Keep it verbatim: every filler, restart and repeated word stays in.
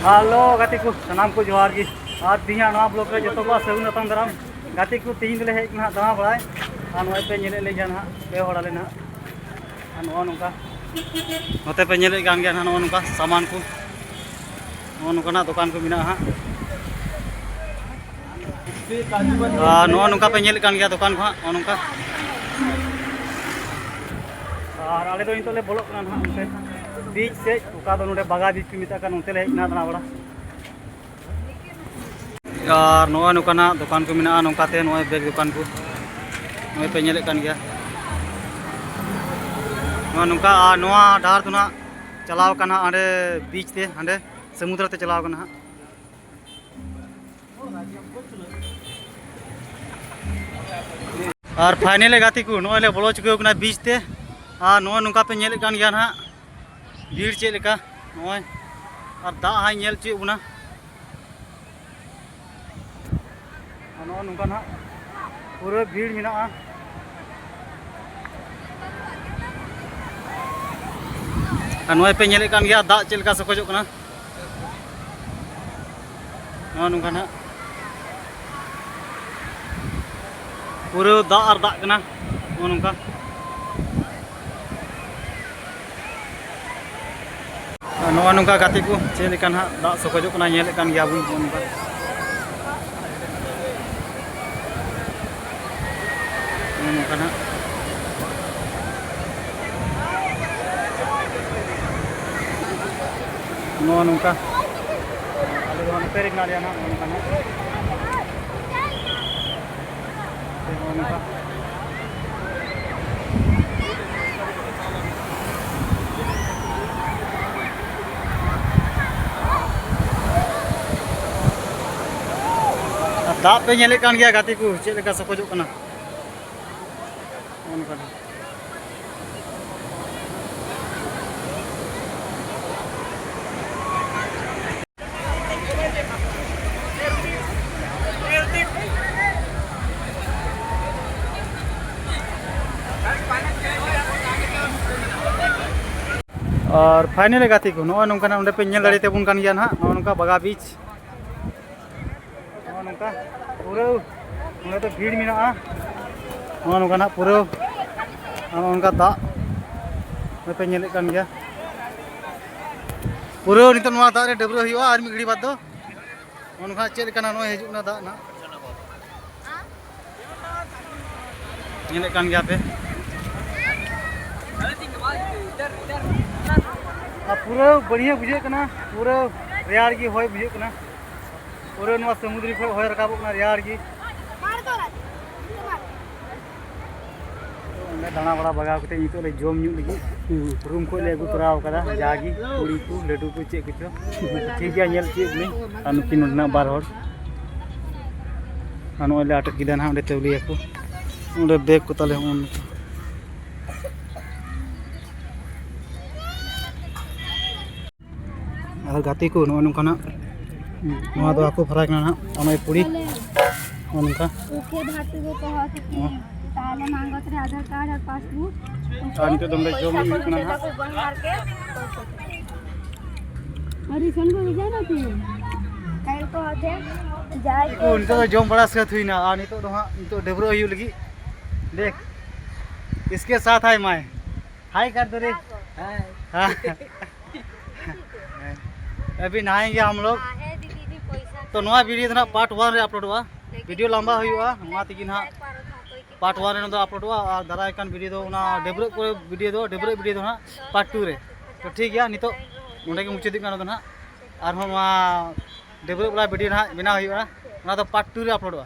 Hello ᱜᱟᱛᱮ ᱠᱚ, ᱥᱟᱱᱟᱢ ᱠᱚ ᱡᱚᱦᱟᱨ ᱜᱮ᱾ ᱟᱨ ᱛᱮᱦᱮᱧᱟᱜ ᱱᱚᱣᱟ ᱵᱞᱚᱜ ᱨᱮ ᱡᱚᱛᱚ ᱠᱚᱣᱟᱜ ᱥᱟᱹᱜᱩᱱ ᱟᱛᱟᱝ ᱫᱟᱨᱟᱢ᱾ ᱜᱟᱛᱮ ᱠᱚ, ᱛᱮᱦᱮᱧ ᱫᱚᱞᱮ ᱦᱮᱡ ᱠᱟᱱᱟ ᱦᱟᱸᱜ ᱫᱟᱬᱟ ᱵᱟᱲᱟᱭ᱾ ᱟᱨ ᱱᱚᱜᱼᱚᱭ ᱯᱮ ᱧᱮᱞᱮᱫ ᱞᱮ ᱜᱮᱭᱟ ᱱᱟᱦᱟᱜ, ᱯᱮ ᱦᱚᱲ ᱟᱞᱮ ᱱᱟᱦᱟᱜ᱾ ᱟᱨ ᱱᱚᱜᱼᱚ ᱱᱚᱝᱠᱟ ᱱᱚᱛᱮ ᱯᱮ ᱧᱮᱞᱮᱫ ᱠᱟᱱ ᱜᱮᱭᱟ ᱱᱟᱦᱟᱜ, ᱱᱚᱜᱼᱚ ᱱᱚᱝᱠᱟ ᱥᱟᱢᱟᱱ ᱠᱚ, ᱱᱚᱜᱼᱚ ᱱᱚᱝᱠᱟᱱᱟᱜ ᱫᱚᱠᱟᱱ ᱠᱚ ᱢᱮᱱᱟᱜᱼᱟ ᱦᱟᱸᱜ᱾ ᱟᱨ ᱱᱚᱜᱼᱚ ᱱᱚᱝᱠᱟ ᱯᱮ ᱧᱮᱞᱮᱫ ᱠᱟᱱ ᱜᱮᱭᱟ ᱫᱚᱠᱟᱱ ᱠᱚ ᱦᱟᱸᱜ, ᱱᱚᱜᱼᱚ ᱱᱚᱝᱠᱟ᱾ ᱟᱨ ᱟᱞᱮ ᱫᱚ ᱱᱤᱛᱚᱜ ᱞᱮ ᱵᱚᱞᱚᱜ ᱠᱟᱱᱟ ᱱᱟᱦᱟᱜ ᱚᱱᱛᱮ ᱵᱤᱪ ᱥᱮᱫ, ᱚᱠᱟ ᱫᱚ ᱱᱚᱰᱮ ᱵᱟᱜᱟ ᱵᱤᱪ ᱠᱚ ᱢᱮᱛᱟᱜ ᱠᱟᱱ, ᱚᱱᱛᱮ ᱞᱮ ᱦᱮᱡ ᱮᱱᱟ ᱫᱟᱬᱟ ᱵᱟᱲᱟ᱾ ᱟᱨ ᱱᱚᱜᱼᱚᱭ ᱱᱚᱝᱠᱟᱱᱟᱜ ᱫᱚᱠᱟᱱ ᱠᱚ ᱢᱮᱱᱟᱜᱼᱟ, ᱱᱚᱝᱠᱟᱛᱮ ᱱᱚᱜᱼᱚᱭ ᱵᱮᱜᱽ ᱫᱚᱠᱟᱱ ᱠᱚ ᱱᱚᱜᱼᱚᱭ ᱯᱮ ᱧᱮᱞᱮᱫ ᱠᱟᱱ ᱜᱮᱭᱟ᱾ ᱱᱚᱜᱼᱚᱭ ᱱᱚᱝᱠᱟ, ᱟᱨ ᱱᱚᱣᱟ ᱰᱟᱦᱟᱨ ᱫᱚ ᱱᱟᱦᱟᱜ ᱪᱟᱞᱟᱣ ᱠᱟᱱᱟ ᱦᱟᱸᱰᱮ ᱵᱤᱪ ᱛᱮ, ᱦᱟᱸᱰᱮ ᱥᱟᱹᱢᱩᱫᱨᱚ ᱛᱮ ᱪᱟᱞᱟᱣ ᱠᱟᱱᱟ ᱦᱟᱸᱜ᱾ ᱟᱨ ᱯᱷᱟᱭᱱᱮᱞ ᱜᱟᱛᱮ ᱠᱚ, ᱱᱚᱜᱼᱚᱭ ᱞᱮ ᱵᱚᱞᱚ ᱪᱩᱠᱟᱹᱣ ᱠᱟᱱᱟ ᱵᱤᱪ ᱛᱮ᱾ ᱟᱨ ᱱᱚᱜᱼᱚᱭ ᱱᱚᱝᱠᱟ ᱯᱮ ᱧᱮᱞᱮᱫ ᱠᱟᱱ ᱜᱮᱭᱟ ᱱᱟᱦᱟᱜ ᱵᱷᱤᱲ ᱪᱮᱫ ᱞᱮᱠᱟ᱾ ᱱᱚᱜᱼᱚᱭ ᱟᱨ ᱫᱟᱜ ᱦᱟᱸᱜ ᱧᱮᱞ ᱦᱚᱪᱚᱭᱮᱫ ᱵᱚᱱᱟ᱾ ᱟᱨ ᱱᱚᱜᱼᱚ ᱱᱚᱝᱠᱟ ᱱᱟᱦᱟᱜ ᱯᱩᱨᱟᱹ ᱵᱷᱤᱲ ᱢᱮᱱᱟᱜᱼᱟ᱾ ᱟᱨ ᱱᱚᱜᱼᱚᱭ ᱯᱮ ᱧᱮᱞᱮᱫ ᱠᱟᱱ ᱜᱮᱭᱟ ᱫᱟᱜ ᱪᱮᱫ ᱞᱮᱠᱟ ᱥᱚᱠᱚᱡᱚᱜ ᱠᱟᱱᱟ᱾ ᱱᱚᱜᱼᱚ ᱱᱚᱝᱠᱟ ᱱᱟᱦᱟᱜ ᱯᱩᱨᱟᱹ ᱫᱟᱜ ᱟᱨ ᱫᱟᱜ ᱠᱟᱱᱟ, ᱱᱚᱜᱼᱚ ᱱᱚᱝᱠᱟ᱾ ᱟᱨ ᱱᱚᱜᱼᱚ ᱱᱚᱝᱠᱟ ᱜᱟᱛᱮ ᱠᱚ, ᱪᱮᱫ ᱞᱮᱠᱟ ᱱᱟᱦᱟᱜ ᱫᱟᱜ ᱥᱚᱠᱚᱡᱚᱜ ᱠᱟᱱᱟ, ᱧᱮᱞᱮᱫ ᱠᱟᱱ ᱜᱮᱭᱟ ᱵᱚᱱ, ᱱᱚᱜᱼᱚ ᱱᱚᱝᱠᱟ᱾ ᱱᱚᱜᱼᱚ ᱱᱚᱝᱠᱟ ᱱᱟᱦᱟᱜ᱾ ᱱᱚᱜᱼᱚ ᱱᱚᱝᱠᱟ᱾ ᱟᱞᱮ ᱫᱚ ᱱᱚᱛᱮ ᱨᱮ ᱢᱮᱱᱟᱜ ᱞᱮᱭᱟ ᱱᱟᱦᱟᱜ, ᱱᱚᱜᱼᱚ ᱱᱚᱝᱠᱟ ᱱᱟᱦᱟᱜ᱾ ᱱᱚᱜᱼᱚ ᱱᱚᱝᱠᱟ᱾ ᱟᱨ ᱫᱟᱜ ᱯᱮ ᱧᱮᱞᱮᱫ ᱠᱟᱱ ᱜᱮᱭᱟ ᱜᱟᱛᱮ ᱠᱚ, ᱪᱮᱫ ᱞᱮᱠᱟ ᱥᱚᱠᱚᱡᱚᱜ ᱠᱟᱱᱟ᱾ ᱱᱚᱜᱼᱚ ᱱᱚᱝᱠᱟ᱾ ᱟᱨ ᱯᱷᱟᱭᱱᱮᱞ ᱜᱟᱛᱮ ᱠᱚ, ᱱᱚᱜᱼᱚᱭ ᱱᱚᱝᱠᱟᱱᱟᱜ ᱚᱸᱰᱮ ᱯᱮ ᱧᱮᱞ ᱫᱟᱲᱮᱭᱟᱛᱟᱵᱚᱱ ᱠᱟᱱ ᱜᱮᱭᱟ ᱱᱟᱦᱟᱜ, ᱱᱚᱜᱼᱚ ᱱᱚᱝᱠᱟ ᱵᱟᱜᱟ ᱵᱤᱪ᱾ ᱱᱚᱜᱼᱚ ᱱᱚᱝᱠᱟ ᱯᱩᱨᱟᱹ ᱱᱚᱸᱰᱮ ᱫᱚ ᱵᱷᱤᱲ ᱢᱮᱱᱟᱜᱼᱟ᱾ ᱱᱚᱜᱼᱚ ᱱᱚᱝᱠᱟ ᱱᱟᱦᱟᱜ ᱯᱩᱨᱟᱹ, ᱱᱚᱜᱼᱚ ᱱᱚᱝᱠᱟ ᱫᱟᱜ ᱱᱚᱜᱼᱚᱭ ᱯᱮ ᱧᱮᱞᱮᱫ ᱠᱟᱱ ᱜᱮᱭᱟ᱾ ᱯᱩᱨᱟᱹ ᱱᱤᱛᱚᱜ ᱱᱚᱣᱟ ᱫᱟᱜ ᱨᱮ ᱰᱟᱹᱵᱽᱨᱟᱹᱜ ᱦᱩᱭᱩᱜᱼᱟ ᱟᱨ ᱢᱤᱫ ᱜᱷᱟᱹᱲᱤ ᱵᱟᱫᱽ ᱫᱚ᱾ ᱱᱚᱜᱼᱚ ᱱᱚᱝᱠᱟ ᱪᱮᱫ ᱞᱮᱠᱟᱱᱟᱜ ᱱᱚᱜᱼᱚᱭ ᱦᱤᱡᱩᱜ ᱠᱟᱱᱟ ᱫᱟᱜ ᱱᱟᱦᱟᱜ᱾ ᱧᱮᱞᱮᱫ ᱠᱟᱱ ᱜᱮᱭᱟ ᱯᱮ᱾ ᱟᱨ ᱯᱩᱨᱟᱹ ᱵᱟᱹᱲᱤᱭᱟᱹ ᱵᱩᱡᱷᱟᱹᱜ ᱠᱟᱱᱟ, ᱯᱩᱨᱟᱹ ᱨᱮᱭᱟᱲ ᱜᱮ ᱦᱚᱭ ᱵᱩᱡᱷᱟᱹᱜ ᱠᱟᱱᱟ, ᱯᱩᱨᱟᱹ ᱱᱚᱣᱟ ᱥᱟᱹᱢᱩᱫᱽᱨᱤ ᱠᱷᱚᱱ ᱦᱚᱭ ᱨᱟᱠᱟᱵᱚᱜ ᱠᱟᱱᱟ ᱨᱮᱭᱟᱲ ᱜᱮ᱾ ᱚᱸᱰᱮ ᱫᱟᱬᱟ ᱵᱟᱲᱟ ᱵᱟᱜᱟᱣ ᱠᱟᱛᱮ ᱱᱤᱛᱚᱜ ᱞᱮ ᱡᱚᱢ ᱧᱩ ᱞᱟᱹᱜᱤᱫ ᱨᱩᱢ ᱠᱷᱚᱱ ᱞᱮ ᱟᱹᱜᱩ ᱛᱚᱨᱟ ᱟᱠᱟᱫᱟ, ᱡᱟᱜᱮ ᱯᱩᱲᱤ ᱠᱚ, ᱞᱟᱹᱰᱩ ᱠᱚ, ᱪᱮᱫ ᱠᱚᱪᱚ᱾ ᱴᱷᱤᱠ ᱜᱮᱭᱟ, ᱧᱮᱞ ᱦᱚᱪᱚᱭᱮᱫ ᱵᱚᱱᱟᱹᱧ᱾ ᱟᱨ ᱱᱩᱠᱤᱱ ᱱᱚᱰᱮᱱᱟᱜ ᱵᱟᱨ ᱦᱚᱲ᱾ ᱟᱨ ᱱᱚᱜᱼᱚᱭ ᱞᱮ ᱟᱴᱚᱠ ᱠᱮᱫᱟ ᱱᱟᱦᱟᱜ ᱚᱸᱰᱮ ᱪᱟᱣᱞᱮᱭᱟᱠᱚ᱾ ᱚᱸᱰᱮ ᱵᱮᱜᱽ ᱠᱚ ᱛᱟᱞᱮ ᱦᱚᱸ ᱱᱚᱝᱠᱟ᱾ ᱟᱨ ᱜᱟᱛᱮ ᱠᱚ, ᱱᱚᱜᱼᱚᱭ ᱱᱚᱝᱠᱟᱱᱟᱜ, ᱱᱚᱣᱟ ᱫᱚ ᱦᱟᱹᱠᱩ ᱯᱷᱨᱟᱭ ᱠᱟᱱᱟ ᱱᱟᱦᱟᱜ, ᱚᱱᱟ ᱯᱩᱲᱤ, ᱱᱚᱜᱼᱚ ᱱᱚᱝᱠᱟ᱾ ᱩᱠᱮ ᱫᱷᱟᱹᱨᱛᱤ ᱠᱚ ᱠᱚᱦᱚ ᱛᱤᱠᱤ, ᱦᱚᱸ᱾ ᱛᱟᱦᱞᱮ ᱢᱟᱝᱜᱚᱛ ᱨᱮ ᱟᱫᱷᱟᱨ ᱠᱟᱨᱰ ᱟᱨ ᱯᱟᱥᱵᱩᱠ᱾ ᱟᱨ ᱱᱤᱛᱚᱜ ᱫᱚ ᱱᱚᱰᱮ ᱡᱚᱢ ᱧᱩ ᱦᱩᱭᱩᱜ ᱠᱟᱱᱟ ᱱᱟᱦᱟᱜ᱾ ᱟᱨ ᱤᱥᱚᱱ ᱠᱚ ᱵᱷᱮᱡᱟ ᱱᱟ ᱛᱤᱧ᱾ ᱠᱟᱭ ᱠᱚ ᱦᱟᱛᱮ ᱡᱟᱭ ᱠᱚ, ᱱᱤᱛᱚᱜ ᱫᱚ ᱡᱚᱢ ᱵᱟᱲᱟ ᱥᱟᱹᱛ ᱦᱩᱭᱱᱟ ᱟᱨ ᱱᱤᱛᱚᱜ ᱫᱚ ᱦᱟᱸᱜ, ᱱᱤᱛᱚᱜ ᱰᱟᱹᱵᱽᱨᱟᱹᱜ ᱦᱩᱭᱩᱜ ᱞᱟᱹᱜᱤᱫ᱾ ᱫᱮᱠᱷ, ᱤᱥᱠᱮ ᱥᱟᱛᱷ ᱦᱟᱭ ᱢᱟᱭ᱾ ᱦᱟᱭ ᱠᱟᱨ ᱫᱚ ᱨᱮ᱾ ᱦᱟᱭ᱾ ᱟᱵᱷᱤ ᱱᱟᱦᱟᱭᱮᱸᱜᱮ ᱦᱟᱢ ᱞᱳᱜ᱾ ᱛᱚ, ᱱᱚᱣᱟ ᱵᱷᱤᱰᱤᱭᱳ ᱫᱚ ᱱᱟᱦᱟᱜ ᱯᱟᱨᱴ ᱚᱣᱟᱱ ᱨᱮ ᱟᱯᱞᱳᱰᱚᱜᱼᱟ᱾ ᱵᱷᱤᱰᱤᱭᱳ ᱞᱟᱢᱵᱟ ᱦᱩᱭᱩᱜᱼᱟ, ᱱᱚᱣᱟ ᱛᱮᱜᱮ ᱱᱟᱦᱟᱜ ᱯᱟᱨᱴ ᱚᱣᱟᱱ ᱨᱮ ᱱᱚᱣᱟ ᱫᱚ ᱟᱯᱞᱳᱰᱚᱜᱼᱟ᱾ ᱟᱨ ᱫᱟᱨᱟᱭ ᱠᱟᱱ ᱵᱷᱤᱰᱤᱭᱳ ᱫᱚ ᱚᱱᱟ ᱰᱟᱹᱵᱽᱨᱟᱹᱜ ᱠᱚᱨᱮ ᱵᱷᱤᱰᱤᱭᱳ ᱫᱚ, ᱰᱟᱹᱵᱽᱨᱟᱹᱜ ᱵᱷᱤᱰᱤᱭᱳ ᱫᱚ ᱱᱟᱦᱟᱜ ᱯᱟᱨᱴ ᱴᱩ ᱨᱮ᱾ ᱛᱚ, ᱴᱷᱤᱠ ᱜᱮᱭᱟ, ᱱᱤᱛᱚᱜ ᱱᱚᱸᱰᱮ ᱜᱮ ᱢᱩᱪᱟᱹᱫᱚᱜ ᱠᱟᱱᱟ ᱱᱚᱣᱟ ᱫᱚ ᱱᱟᱦᱟᱜ᱾ ᱟᱨᱦᱚᱸ ᱱᱚᱣᱟ ᱰᱟᱹᱵᱽᱨᱟᱹᱜ ᱵᱟᱞᱟ ᱵᱷᱤᱰᱤᱭᱳ ᱱᱟᱦᱟᱜ ᱵᱮᱱᱟᱣ ᱦᱩᱭᱩᱜᱼᱟ, ᱚᱱᱟ ᱫᱚ ᱯᱟᱨᱴ ᱴᱩ ᱨᱮ ᱟᱯᱞᱳᱰᱚᱜᱼᱟ᱾